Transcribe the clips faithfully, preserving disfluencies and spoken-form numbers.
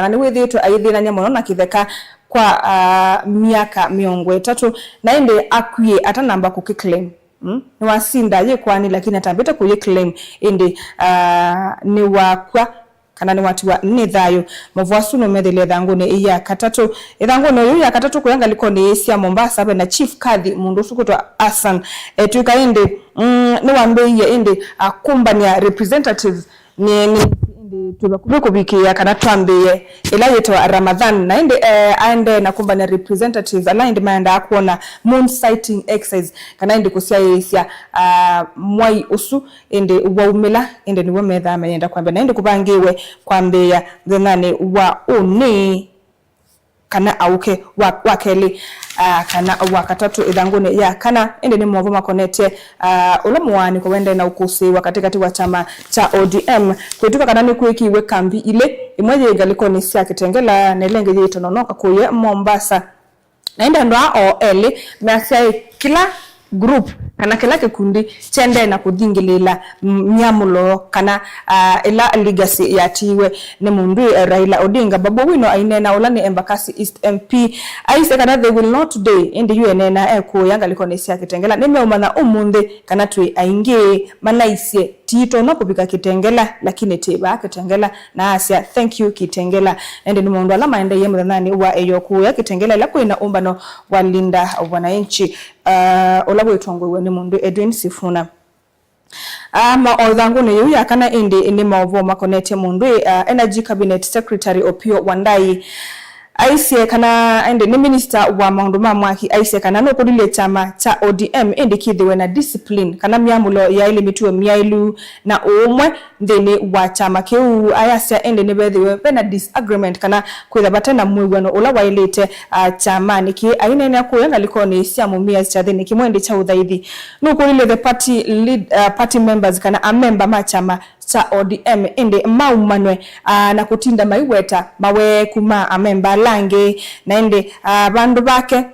na nĩwĩthĩĩtwe ayĩthĩnany'a mũno na kĩtheka kwa, ah, myaka mĩongo ĩtatũ, na ĩndĩ akwie atanamba kũkĩclaim. Mm? Nĩwasinda yĩkwani, lakini atambĩte kũyĩclaim, ĩndĩ, ah, nĩwakw'a kana nĩwatiwa nĩ thayũ. Maũvoo asu nũmethĩle ĩthangũnĩ ya katatũ. Ĩthangũnĩ yĩu ya katatũ kũya ngalĩkonĩ sya Mombasa, ve na Chief Kadhi, mũndũ ũsu kwĩtwa Hassan. Etw'ĩka ĩndĩ, mm, nĩwambĩĩie ĩndĩ akũmbanĩa representatives nĩ, nĩ, ĩndĩ twĩ vakuvĩ kũvikĩĩa kana twambĩĩe ĩla yĩtawa Ramadhan. Na ĩndĩ, eh, aendee na kũmbanĩa representatives ala ĩndĩ maendaa kwona moon sighting exercise, kana ĩndĩ kũsyaĩĩsya, ah, mwai ũsu ĩndĩ waumĩla, ĩndĩ nĩw'o methaa mayenda kwambĩa. Na ĩndĩ kũvangĩĩwe kwambĩĩa mũthenyanĩ wa ũnĩ kana aũke wa, wa kelĩ, ah, kana wa katatũ ĩthangũnĩ ya kana. Ĩndĩ nĩ maũvoo makonetye, ah, ũla mũaanĩko wendee na ũkũsĩĩwa katĩkatĩ wa kyama kya O D M. Kwĩtw'ĩka kana nĩkwĩkĩiwe kambi ilĩ, ĩmwe yĩ ngalĩkonĩ sya Kitengela na ĩla ĩngĩ yĩ Tononoka kũya Mombasa. Na ĩndĩ andũ aa o elĩ measya ĩ, kĩla group kana kĩla kĩkundi kyendee na kũthingĩlĩĩla m-, myamũlo kana, ah, ĩla legacy yatiiwe nĩ mũndũ, eh, Raila Odinga. Babu Owino aineena, ũla nĩ Embakasi East M P, aisye kana they will not today, ĩndĩ yu eneena ekũũya ngalĩkonĩ sya Kitengela. Nĩmeũmanya ũmũnthĩ kana twĩ aingĩ manaisye titonya kũvika Kitengela, lakini twĩ vaa Kitengela, na asya, "Thank you, Kitengela." Ĩndĩ nĩ maũndũ ala maendeeie mũthenyanĩ wa ĩyoo kũũya Kitengela, ĩla kwĩ na ũmbano wa Linda Wananchi, ah, ũla wĩtongoew'e nĩ mũndũ Edwin Sifuna. Ah, ma-, o ĩthangũnĩ yĩu ya kana ĩndĩ nĩ maũvoo makonetye mũndũ, ah, Energy Cabinet Secretary Opiyo Wandayi. Aisye kana, ĩndĩ nĩ minista wa maũndũ ma mwaki, aisye kana nũkũlilye kyama kya O D M ĩndĩ kĩthĩwe na discipline, kana myamũlo yaĩlĩ, mĩtuo myaĩlu na ũũmwe nthĩnĩ wa kyama kĩu. Ayasya ĩndĩ nĩvethĩwe ve na disagreement kana kwĩtha vate na mwĩw'ano ũla waĩlĩte, ah, kyamanĩ kĩĩ. Aineenea kũya ngalĩkonĩ sya Mumias kyathĩnĩ kĩmwe ĩndĩ kya ũthaithi, nũkũlilye the party lead, ah, party members kana amemba ma kyama kya O D M ĩndĩ maumanwe, ah, na kũtinda maiweta maweeku ma amemba ala angĩ, na ĩndĩ, ah, vandũ vake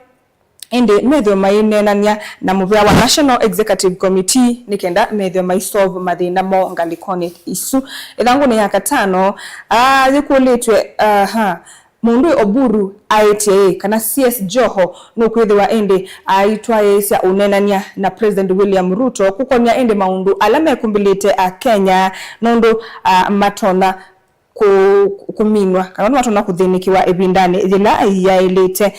ĩndĩ methĩwe maineenany'a na mũvea wa National Executive Committee nĩ kenda methĩwe maisolve mathĩna moo ngalĩkonĩ isu. Ĩthangũnĩ ya katano, ah, yĩkũlĩtw'e, aha, mũndũ Oburu aĩtye ĩ, kana C S Joho nũkwĩthĩwa ĩndĩ aitwaĩĩsya ũneenany'a na President William Ruto kũkonya ĩndĩ maũndũ ala mekũmbĩlĩte Akenya nũndũ, ah, matonya kũ-, kũminwa, kana nĩmatonya kũthĩnĩkĩwa ĩvindanĩ yĩla yaĩlĩte.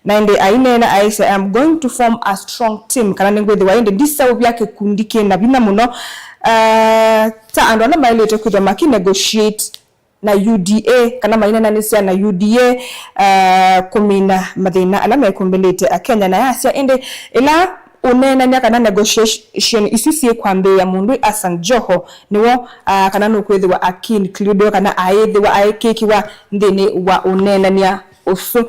Na ĩndĩ aineena aisye, "I am going to form a strong team," kana nĩngwĩthĩwa ĩndĩ ndiseũvya kĩkundi kĩ na vinya mũno, ah, ta andũ ala maĩlĩte kwĩthwa makinegotiate na U D A, kana maineenanĩsya na U D A, ah, kũmina mathĩna ala mekũmbĩlĩte Akenya. Na yasya ĩndĩ ĩla ũneenany'a kana negotiation isu syĩkwambĩĩa, mũndũ Hassan Joho nĩw'o, ah, kana nũkwĩthĩwa akincludiwa kana aĩthĩwa aĩkĩkiwa nthĩnĩ wa ũneenany'a ũsu.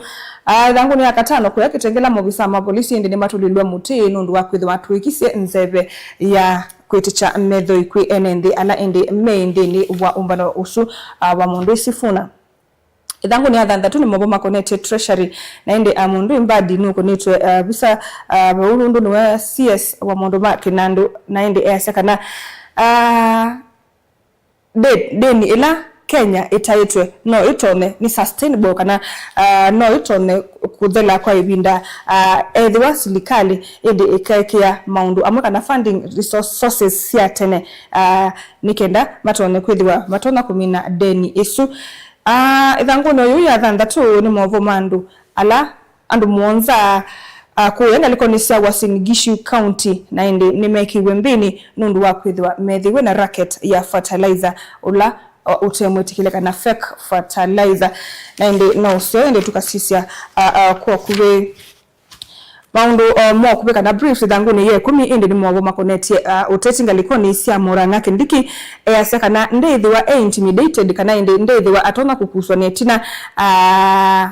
Ah, ĩthangũnĩ ya katano kũya Kitengela, maovisaa ma polisi ĩndĩ nĩmatũlilwe mũtĩ nũndũ wa kwĩthĩwa matw'ĩkisye nzeve ya kwĩtĩkya methoi kwĩ ene nthĩ ala ĩndĩ me nthĩnĩ wa ũmbano ũsu, ah, wa mũndũ Sifuna. Ĩthangũnĩ ya thanthatũ nĩ maũvoo makonetye Treasury, na ĩndĩ, ah, mũndũ Mbadi nũkũnĩtwe, ah, visa, ah, vau nũndũ nĩwe C S wa maũndũ ma kĩnandũ, na ĩndĩ easya kana, ah, de-, deni ĩla Kenya ĩtaĩtwe no ĩtonye nĩ sustainable kana, ah, no ĩtonye kũthela kwa ĩvinda, ah, ethĩwa silikalĩ ĩndĩ ĩkekĩa maũndũ amwe kana funding resource-, sources sya tene, ah, nĩ kenda matonye kwĩthĩwa matonya kũmina deni ĩsu. Ah, ĩthangũnĩ yĩu ya thanthatũ nĩ maũvoo ma andũ ala andũ mũonza, ah, kũya ngalĩkonĩ sya Uasin Gishu County, na ĩndĩ nĩmekĩiwe mbĩnĩ nũndũ wa kwĩthĩwa methĩiwe na racket ya fertilizer ũla, ah, ũtemwĩtĩkĩle kana fake fertilizer. Na ĩndĩ no ũseo ĩndĩ tũkasisya, ah, ah, kwa kuvĩ maũndũ, ah, mo kuvĩ kana brief ĩthangũnĩ ya ĩkũmi, ĩndĩ nĩ maũvoo makonetye, ah, ũteti ngalĩkonĩ sya Murang'a. Kindiki easya kana ndĩthĩwa e intimidated kana ĩndĩ ndĩthĩwa atonya kũkuswa nĩ ĩtina, ah,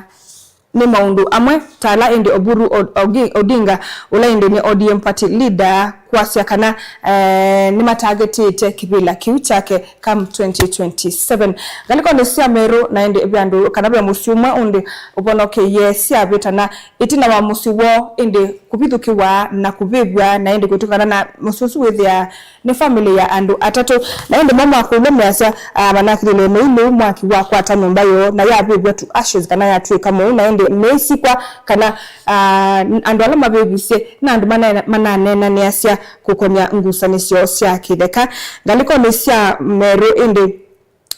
nĩ maũndũ amwe ta ala ĩndĩ Oburu Od-, Ogi-, Odinga, ũla ĩndĩ nĩ O D M party leader, kwasya kana, eh, nĩmatargetĩte kĩvĩla kĩu kyake come twenty twenty-seven. Ngalĩkonĩ sya Meru, na ĩndĩ ve andũ, kana ve mũsyĩ ũmwe ũndĩ ũvonokeie syavĩtana ĩtina wa mũsyĩ woo ĩndĩ kũvithũkĩwa na kũvĩvw'a, na ĩndĩ kwĩtw'ĩkana na mũsyĩ ũsu wĩthĩaa nĩ famĩlĩ ya andũ atatũ. Na ĩndĩ mo makũlw'a measya, ah, manakilile mĩi lĩu mwaki wakwata nyũmba yoo na yavĩvw'a to ashes, kana yatw'ĩka mũu, na ĩndĩ mĩisikwa kana, ah, andũ ala mavĩvisye na andũ mana-, mananeenanĩasya kũkonya ngusanĩsyo sya kĩtheka. Ngalĩkonĩ sya Meru ĩndĩ,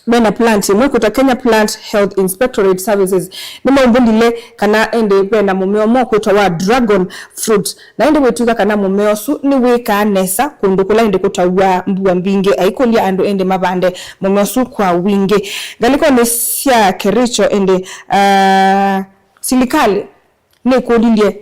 mena plant ĩmwe kwĩtwa Kenya Plant Health Inspectorate Services nĩmaumbũlile kana ĩndĩ vena mũmea ũmwe kwĩtwa wa dragon fruit, na ĩndĩ wĩtw'ĩka kana mũmea ũsu nĩwĩkaa nesa kũndũ kũla ĩndĩ kũtauaa mbua mbingĩ, aikũlya andũ ĩndĩ mavande mũmea ũsu kwa wingĩ. Ngalĩkonĩ sya Kericho ĩndĩ, ah, silikalĩ nĩkũlilye,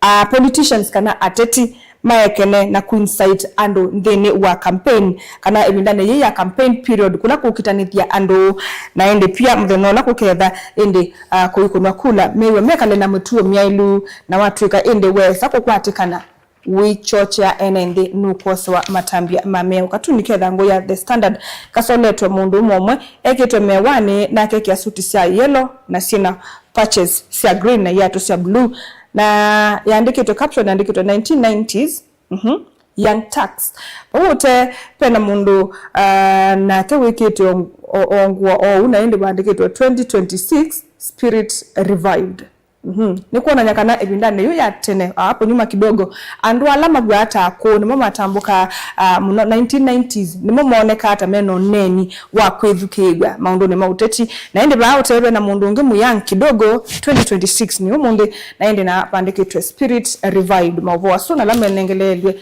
ah, politicians kana ateti maekene na kũincite andũ nthĩnĩ wa campaign, kana ĩvindanĩ yĩĩ ya campaign period, kũla kũkitanĩthya andũ, na ĩndĩ pia mũthenya ũla kũketha ĩndĩ, ah, kũikũnwa kula, mew'e mekale na mĩtuo myaĩlu, na watw'ĩka ĩndĩ weesa kũkwatĩkana, ũichochea ene nthĩ nũkwosewa matambya ma mĩao. Katuni kethangũ ya The Standard kasoletwe mũndũ ũmwe ũmwe ekĩtwe mewanĩ na akekĩa suti sya yellow na syĩna patches sya green na iatũ sya blue, na yaandĩkĩtwe caption yaandĩkĩtwe nineteen nineties, mhm, Young Turks. Vau ũte pena mũndũ, ah, nake wĩkĩte o, o, o ngũa oou, na ĩndĩ vaandĩkĩtwe twenty twenty-six spirit revived. Mhm. Nĩ kwonany'a kana ĩvindanĩ yĩu ya tene, ah, hapo nyuma kidogo, andũ ala mavw'aa ta akũũ nĩmo matambũkaa, ah, mũno nineteen nineties, nĩmo moonekaa ta mena ũneeni wa kwĩthukĩĩw'a maũndũnĩ ma ũteti. Na ĩndĩ vaa ũtee ve na mũndũ ũngĩ mũyang kidogo, twenty twenty-six nĩ ũmũnthĩ, na ĩndĩ na vandĩkĩtwe spirit revived. Maũvoo asu na ala menengeleelw'e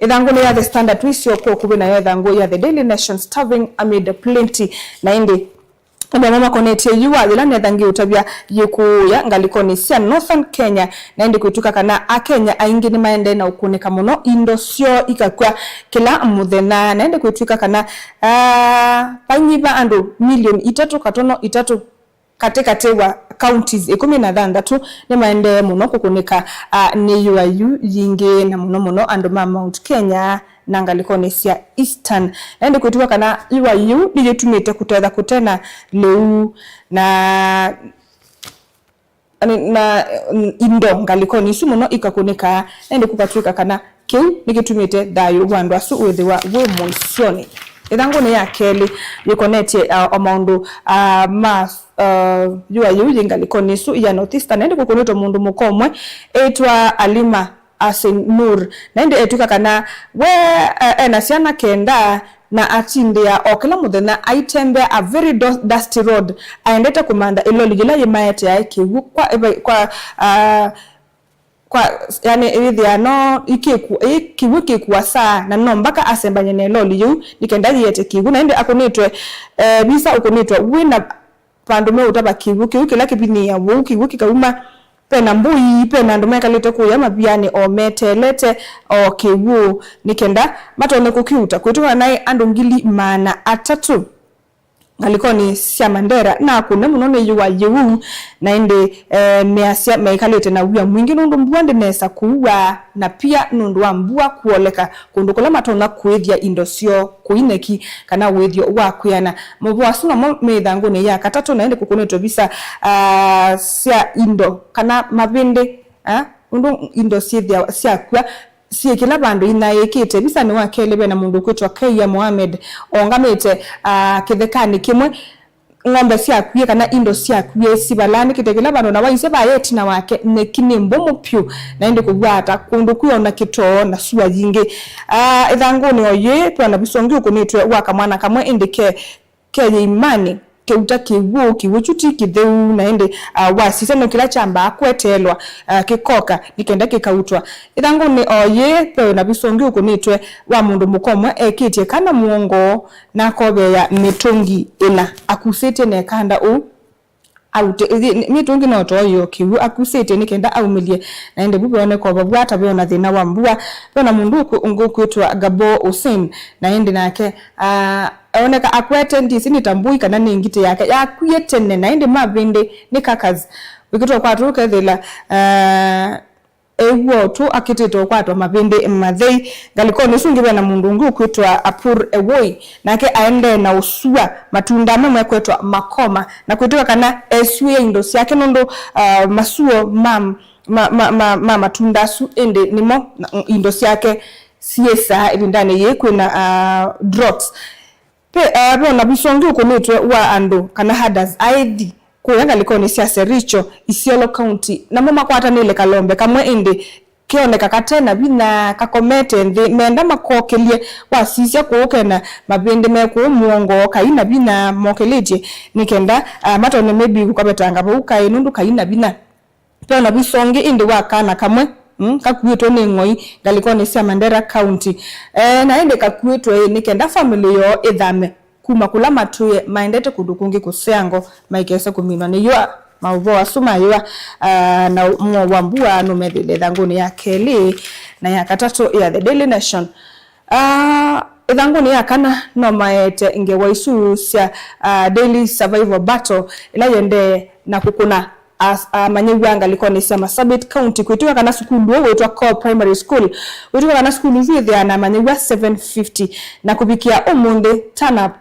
ĩthangũnĩ ya The Standard, twĩsĩ o kwa ũkuvĩ nayo ĩthangũ ya The Daily Nation, starving amid plenty. Na ĩndĩ andũ amwe makonetye yĩua yĩla netha ngĩũtavya yĩkũũya ngalĩkonĩ sya Northern Kenya, na ĩndĩ kwĩtw'ĩka kana Akenya aingĩ nĩmaendee na ũkũnĩka mũno, indo syoo ikakw'a kĩla mũthenya, na ĩndĩ kwĩtw'ĩka kana, ah, vanyiva andũ milioni itatũ katono itatũ katĩ katĩ wa counties ĩkũmi na thanthatũ nĩmaendee mũno kũkũnĩka, ah, nĩ yĩua yu yingĩ, na mũno mũno andũ ma Mount Kenya na ngalĩkonĩ sya Eastern. Na ĩndĩ kwĩtw'ĩka kana yĩua yĩu nĩyĩtumĩte kũtetha kũte na lĩu na, na, na, mm, indo ngalĩkonĩ isu mũno ikakũnĩka, na ĩndĩ kũkatw'ĩka kana kĩu nĩkĩtumĩte thayũ wa andũ asu wĩthĩwa wĩ mũisyonĩ. Ĩthangũnĩ ya kelĩ yĩkonetye, ah, o maũndũ, ah, ma, ah, yĩua yĩu yĩ ngalĩkonĩ isu ya North Eastern, na ĩndĩ kũkũnĩtwe mũndũ mũka ũmwe ĩtwa Alima Asen Nur. Na ĩndĩ etw'ĩka kana we, eh, ena syana kenda na atindĩa o kĩla mũthenya aitembea a very du-, dusty road, aendete kũmantha ĩloli yĩla yĩmaeteae kĩw'ũ kwa, ĩva-, kwa, ah, kwa, yani, ĩthĩa no ikĩku-, ĩ kĩw'ũ kĩkua saa, na no mbaka asembany'e na ĩloli yĩu nĩ kenda yĩete kĩw'ũ. Na ĩndĩ akũnĩtwe, eh, visa ũkũnĩtwe wĩ na vandũ meũtava kĩw'ũ kĩu kĩla kĩvinyĩĩa ũu kĩw'ũ kĩkauma. Ve na mbũi, ve na andũ mekalĩte kũya mavianĩ o meteelete o kĩw'ũ nĩ kenda matonye kũkĩuta. Kwĩtw'ĩka naĩ andũ ngili maana atatũ ngalĩkonĩ sya Mandera nakũne mũno nĩ yĩua yĩu, na ĩndĩ, eh, measya mekalĩte na wia mwingĩ nũndũ mbua ndĩnesa kũua, na pia nũndũ wa mbua kũoleka kũndũ kũla matonya kũĩthya indo syoo, kũineki kana ũĩthyo wa kwĩana. Maũvoo asu namo me ĩthangũnĩ ya katatũ, na ĩndĩ kũkũnĩtwe visa, ah, sya indo kana mavĩndĩ, ah, ũndũ indo syĩthĩawa syakw'a syĩ kĩla vandũ inyaĩĩkĩte. Visanĩ wa kelĩ ve na mũndũ ũkwĩtwa Keia Mohamed ongamĩte, ah, kĩthekanĩ kĩmwe. Ng'ombe syakwie kana indo syakwie sivalanĩkĩte kĩla vandũ, na waisye vaya ĩtina wake nyeki nĩ mbũmũ pyũ, na ĩndĩ kũvwata kũndũ kwĩ ona kĩtoo na sua yingĩ. Ah, ĩthangũnĩ o yĩĩ twona visa ũngĩ ũkũnĩtwe wa kamwana kamwe, ĩndĩ ke, ke yĩimanĩ, kĩuta kĩw'ũ, kĩw'ũ kyu ti kĩtheu, na ĩndĩ, ah, wasisya no kĩla kyambaa kweteelwa, ah, kĩkoka nĩ kenda kĩkautwa. Ĩthangũnĩ o yĩĩ ve na visa ũngĩ ũkũnĩtwe wa mũndũ mũka ũmwe ekĩtye kana mũongo na akoveea mĩtũngi ĩna akusĩtye na ĩkanda ũu aute, ĩ, mĩtũngi no toyo kĩw'ũ akusĩtye nĩ kenda aumĩlye, na ĩndĩ vu veoneka o vavwata veona thĩna wa mbua. Veona mũndũ ũkũ-, ũngĩ ũkwĩtwa Gabo Hussein, na ĩndĩ nake, ah, eoneka akwete ndisi nĩ ta mbũi kana nĩ ngitĩ yake yakwie tene, na ĩndĩ mavĩndĩ nĩ kakas wĩkĩtwe kwatũ ũkethĩla, ah, Ew'o tũ akĩtĩte ũkwatwa mavĩndĩ mathei. Ngalĩkonĩ ĩsu ĩngĩ ve na mũndũ ũngĩ ũkwĩtwa Apur Ewoi, nake aendee na ũsua matunda amwe mekwĩtwa makoma, na kwĩtĩka kana esuĩe indo syake nũndũ, ah, masuo ma, ma, ma, ma, ma matunda asu, ĩndĩ nĩmo na, indo syake syĩsaa ĩvindanĩ yĩĩ kwĩna, ah, droughts. Ve, ah, ve ona visa ũngĩ ũkũnĩtwe wa andũ kana herders, aĩthi, kũya ngalĩkonĩ sya Sericho, Isiolo County, namo makwatanĩle kalombe kamwe, ĩndĩ keoneka kate na vinya, kakomete nthĩ, menda makokĩlye. Wasisya kũũ kena mavĩndĩ me kũũ mũongo, kai na vinya mokĩlĩtye nĩ kenda, ah, matonye maybe kũkavetanga vau kaĩ nũndũ kai na vinya. Ve ona visa ũngĩ ĩndĩ wa kana kamwe, mm, kakuĩtwe nĩ ng'oi ngalĩkonĩ sya Mandera County. Eh, na ĩndĩ kakuĩtwe ĩ nĩ kenda famĩlĩ yoo ĩthame kuma kũla matũĩe maendete kũndũ kũngĩ kũseango maikese kũminwa nĩ yũa. Maũvoo asu ma yũa, ah, na mũo wa mbua nũmethĩile ĩthangũnĩ ya kelĩ na ya katatũ ya The Daily Nation. Ah, ĩthangũnĩ ya kana no maete ngewa isu sya, ah, Daily Survival Battle ĩla yendee na kũkũna as-, amanyĩw'a ngalĩkonĩ sya Marsabit County, kwĩtĩwa kana sukulu ũũ wĩtwa Core Primary School, wĩtĩwa kana sukulu ũsu wĩthĩaa na amanyĩw'a seven fifty, na kũvikĩa ũmũnthĩ turn up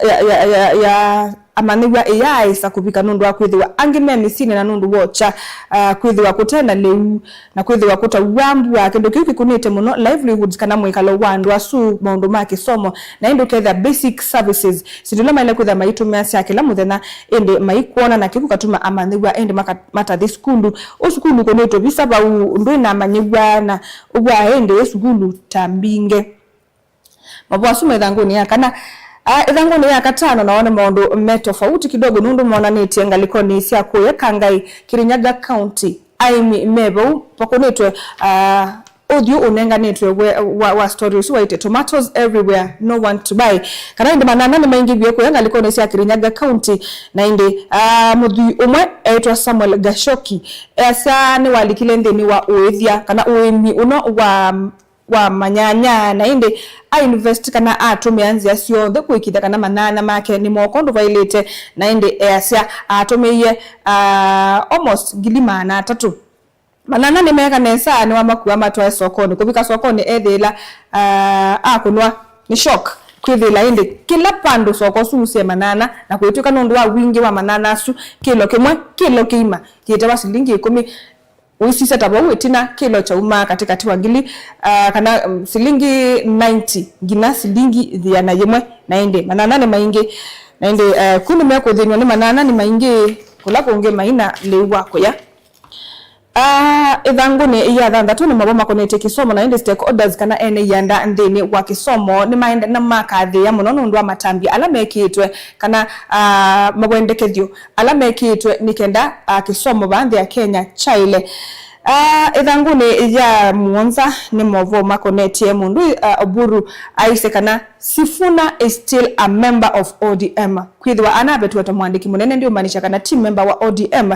ya, ya, ya, ya amanyĩw'a ĩyaaĩsa kũvika nũndũ wa kwĩthĩwa angĩ me mĩsyĩnĩ na nũndũ wa ũkya, ah, kwĩthĩwa kũte na lĩu, na kwĩthĩwa kũtaw'a mbua, kĩndũ kĩu kĩkũnĩte mũno livelihoods kana mwĩkalo wa andũ asu, maũndũ ma kĩsomo, na ĩndĩ ũkethĩa basic services, syĩndũ ila maĩle kwĩthĩa maitũmĩa sya kĩla mũthenya, ĩndĩ maikwona na kĩu kũkatuma amanyĩw'a ĩndĩ maka-, matathi sukulu. Ũ sukulu ũkũnĩtwe visa vau ndwĩ na amanyĩw'a na ũvwaa ĩndĩ ĩ sukulu ta mbingĩ. Mavũa asu me ĩthangũnĩ ya kana. Ah, ĩthangũnĩ ya katano nao nĩ maũndũ me tofauti kidogo nũndũ monanĩtye ngalĩkonĩ sya kũya Kangai, Kirinyaga County. Aĩmi me vau vakũnĩtwe, ah, ũthyũ ũnenganĩtwe we, wa, wa story ũsu waĩtye tomatoes everywhere, no one to buy. Kana ĩndĩ manana nĩmaingĩvie kũya ngalĩkonĩ sya Kirinyaga County, na ĩndĩ, ah, mũthwii ũmwe eĩtwa Samuel Gashoki easya nĩwalikile nthĩnĩ wa ũĩthya kana ũĩmi ũno wa wa manyanya, na ĩndĩ a invest kana atũmĩa nzĩa syonthe kũĩkĩĩthya kana manyanya make nĩmooka ũndũ vaĩlĩte, na ĩndĩ easya atũmĩie, ah, almost ngili maana atatũ. Manyanya nĩmeeka nesa, nĩwamakua matwae sokonĩ. Kũvika sokonĩ ethĩĩla, ah, akũnwa nĩ shock, kwĩthĩĩla ĩndĩ kĩla vandũ soko ũsu ũsee manyanya, na kũitw'ĩka nũndũ wa wingĩ wa manyanya asu, kĩlo kĩmwe, kĩlo kĩima kĩĩtawa silingi ĩkũmi. Ũisisya ta vau ĩtina, kĩlo kyaumaa katĩkatĩ wa ngili, ah, kana, mm, silingi ninety nginya silingi ĩana yĩmwe, na ĩndĩ manyanya nĩ maingĩ, na ĩndĩ, eh, ku nĩmekũthĩnw'a nĩ manyanya nĩ maingĩ, kũla kũngĩ maina lĩu wa kũya. Ah, ĩthangũnĩ ya thanthatũ nĩ mavoo makonetye kĩsomo, na ĩndĩ stakeholders kana ene ianda nthĩnĩ wa kĩsomo nĩmaenda na makathĩĩa mũno nũndũ wa matambya ala mekĩĩtwe kana, ah, mawendekethyo ala mekĩĩtwe nĩ kenda, ah, kĩsomo vaa nthĩ ya Kenya kyaĩle. Ah, ĩthangũnĩ ya mũonza nĩ movoo makonetye mũndũ, ah, Oburu aisye kana Sifuna is still a member of O D M. Kwĩthĩwa anavetiwa ta mwandĩki mũnene ndiũmaanisha kana ti member wa O D M.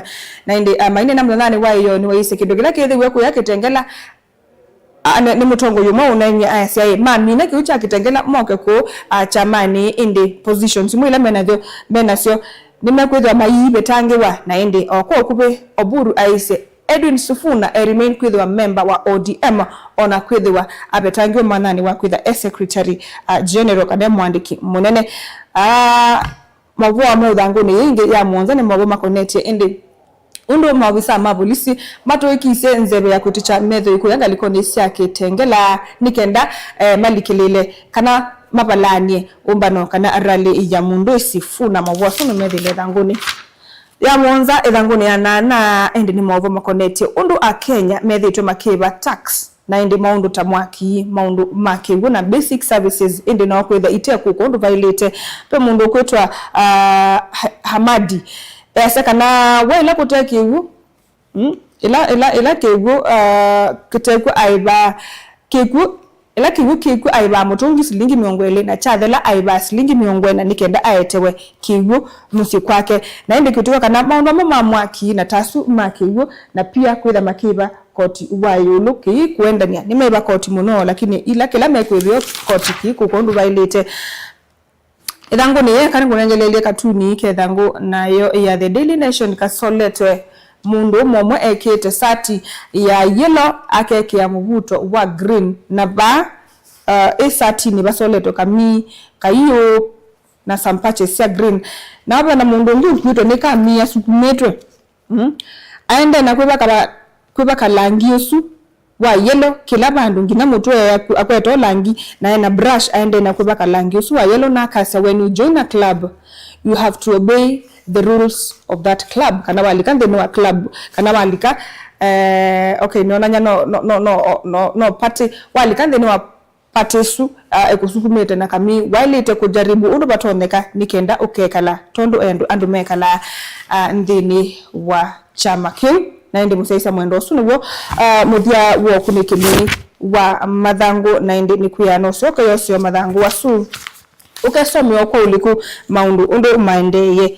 Na ĩndĩ, ah, mainena mũthenyanĩ wa ĩyoo nĩwaisye kĩndũ kĩla kĩthĩwe kũya Kĩtengela, ah, nĩ, nĩ mũtongoi ũmwe ũneeny'e ayasya ĩ, mamina kĩu kya Kĩtengela moke kũũ, ah, kyamanĩ, ĩndĩ positions imwe ila menasyo, menasyo nĩmekwĩthĩwa maiivetangĩwa, na ĩndĩ o kwa ũkuvĩ Oburu aisye Edwin Sifuna e remain kwĩthĩwa member wa O D M, o na kwĩthĩwa avetangĩwe mwananĩ wa kwĩtha e secretary, ah, general kana e mwandĩki mũnene. Ah, mavũa me ĩthangũnĩ yĩĩ ĩngĩ ya mũonza nĩ mavũa makonetye ĩndĩ ũndũ maovisaa ma volisi matũĩkĩisye nzeve ya kwĩtĩkya methĩwe kũya ngalĩkonĩ sya Kĩtengela nĩ kenda, eh, malikĩlĩle kana mavalany'e ũmbano kana rally ya mũndũ Sifuna. Mavũa asu nĩmethĩile ĩthangũnĩ ya mũonza. Ĩthangũnĩ ya nana ĩndĩ nĩ maũvoo makonetye ũndũ Akenya methĩĩtwe makĩĩva tax, na ĩndĩ maũndũ ta mwaki, maũndũ ma kĩw'ũ na basic services, ĩndĩ no kwĩtha ite kũkũ ũndũ vaĩlĩte. Ve mũndũ ũkwĩtwa, ah, Ha-, Hamadi easya kana we ĩla kũte kĩw'ũ, mm, ĩla, ĩla, ĩla kĩw'ũ, ah, kĩtekw'o aĩvaa kĩkw'ũ Ĩla kĩw'ũ kĩkw'o aĩvaa mũtũngi silingi mĩongo ĩlĩ, na kyathela aĩvaa silingi mĩongo ĩna nĩ kenda aetewe kĩw'ũ mũsyĩ kwake. Na ĩndĩ kwĩtĩkwa kana maũndũ amwe ma mwaki na ta asu ma kĩw'ũ na pia kwĩtha makĩĩva koti wa ĩũlũ kĩi kũendany'a. Nĩmeĩva koti mũno, lakini ĩla kĩla mekwĩvĩo koti kĩi kũkwa ũndũ vaĩlĩte. Ĩthangũnĩ yeka nĩngũnengeleelye katuni ke ĩthangũ nayo ya The Daily Nation kasoletwe mũndũũme ũmwe ekĩĩte sati ya yellow, akekĩa mũvuto wa green, na vaa, uh, ĩ satinĩ vasoletwe kamii kaiũ na some patches sya green. Nao vena mũndũ ũngĩ ũkuĩtwe nĩ kamii asukumĩtwe. Mm. Aendee na kwĩvaka, kwĩvaka langi ũsu wa yellow kĩla vandũ, nginya mũtwe aku-, akwete o langi, na ena brush, aendee na kwĩvaka langi ũsu wa yellow, na akasya, "When you join a club, you have to obey the rules of that club." Kana walika nthĩnĩ wa club, kana walika, eh, okay, nĩonany'a no, no, no, no, no, no party, walika nthĩnĩ wa party ĩsu, ah, ĩkũsukumĩte na kamii, waĩlĩte kũjaribu ũndũ vatonyeka nĩ kenda ũkekala, tondũ andũ, andũ mekalaa, ah, nthĩnĩ wa kyama kĩu. Na ĩndĩ mũsyaĩĩsya mwendwa, ũsu nĩw'o, ah, mũthya wa ũkunĩkĩli wa mathangũ, na ĩndĩ nĩkwĩa nũsyoke yoseo mathangũ asu. Ũkesomea kwa ũliku maũndũ ũndũ maendeeye.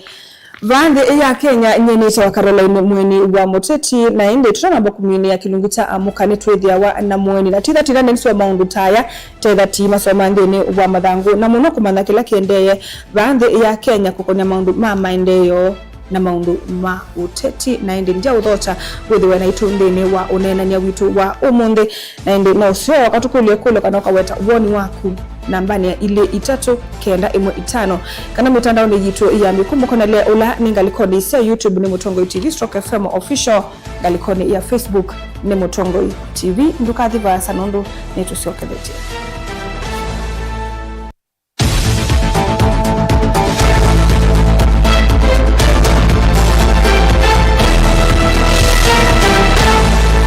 Vaa nthĩ ya Kenya, nyie nĩtawa Caroline Mweni wa Mũteti, na ĩndĩ tũtanamba kũminĩa kĩlungu kya Amũka nĩtwĩthĩawa na Mweni. Na titha tila nĩnĩseo maũndũ ta aya, tetha ti masoma nthĩnĩ wa mathangũ, na mũno kũmanya kĩla kĩendeeye vaa nthĩ ya Kenya kũkonya maũndũ ma maendeeo na maũndũ ma ũteti. Na ĩndĩ ndyaũthokya wĩthĩwe naitũ nthĩnĩ wa ũneenany'a witũ wa ũmũnthĩ. Na ĩndĩ no ũseo ũkatũkũlya ĩkũlyo kana ũkaweta woni waku nambanĩ ya ilĩ itatũ kenda ĩmwe itano, kana mĩtandaonĩ yitũ ya mĩkũmũkonele ũla nĩ ngalĩkonĩ sya YouTube nĩ Mũtongoi T V stroke F M Official, ngalĩkonĩ ya Facebook nĩ Mũtongoi T V. Ndũkathi vaasa nũndũ nĩtũsyokethetye.